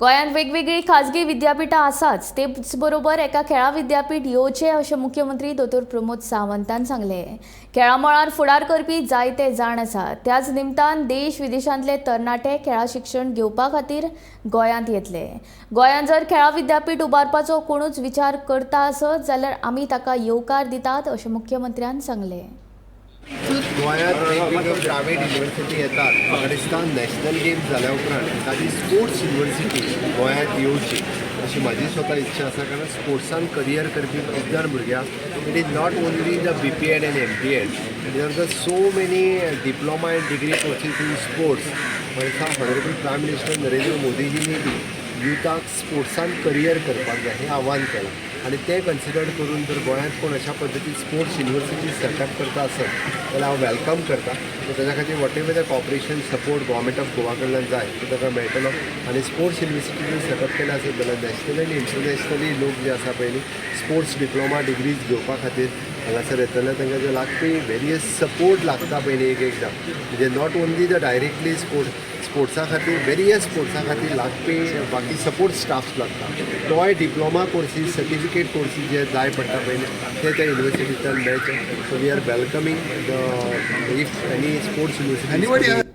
गोंयांत वेगवेगळीं खाजगी विद्यापिठां आसाच, तेच बरोबर एका खेळां विद्यापीठ येवचें अशें मुख्यमंत्री दोतोर प्रमोद सावंतान सांगलें. खेळां मळार फुडार करपी जायते जाण आसात. त्याच निमतान देश विदेशांतले तरणाटे खेळां शिक्षण घेवपा खातीर गोंयांत येतले. गोंयांत जर खेळां विद्यापीठ उबारपाचो कोणूच विचार करता आसत जाल्यार आमी ताका येवकार दितात अशें मुख्यमंत्र्यान सांगलें. गोंयांत वेगवेगळ्यो प्रायवेट युनिवर्सिटी येतात. म्हाका दिसता नॅशनल गेम्स जाल्या उपरांत एखादी स्पोर्ट्स युनिवर्सिटी गोंयांत येवची अशी म्हाजी स्वता इच्छा आसा, कारण स्पोर्ट्सान करियर करपी खूब जाण भुरग्यांक, it is not only the BPEd and MPEd, there are so many diploma and degree courses in sports. म्हाका दिसता ऑनरेबल प्रायम मिनिस्टर नरेंद्र मोदीजींनी बी युथाक स्पोर्ट्सान करियर करपाक जाय हें आव्हान केलां आनी तें कन्सिडर करून जर गोंयांत कोण अशा पद्दतीन स्पोर्ट्स युनिवर्सिटी सेटअप करता आसत जाल्यार हांव welcome करता. सो ताच्या खातीर whatever the cooperation, support Government of Goa कडल्यान जाय तो ताका मेळटलो. आनी स्पोर्ट्स युनिवर्सिटी जर सेटअप केल्या आसत जाल्यार नॅशनली आनी इंटरनॅशनली लोक जे आसा पळय न्ही, स्पोर्ट्स डिप्लोमा डिग्रीज घेवपा खातीर हांगासर येतले. तांकां जे लागपी वेरियस सपोर्ट लागता पळय न्ही, एक एकदां म्हणजे not only the directly sport, स्पोर्ट्सा खातीर, वेरियस स्पोर्ट्सा खातीर लागपी बाकी सपोर्ट स्टाफ लागता, तोय डिप्लोमा कोर्सीस, सर्टिफिकेट कोर्सीस जे जाय पडटा पळय न्ही, ते त्या युनिवर्सिटींतल्यान मेळचे. So we are welcoming the if any sports university.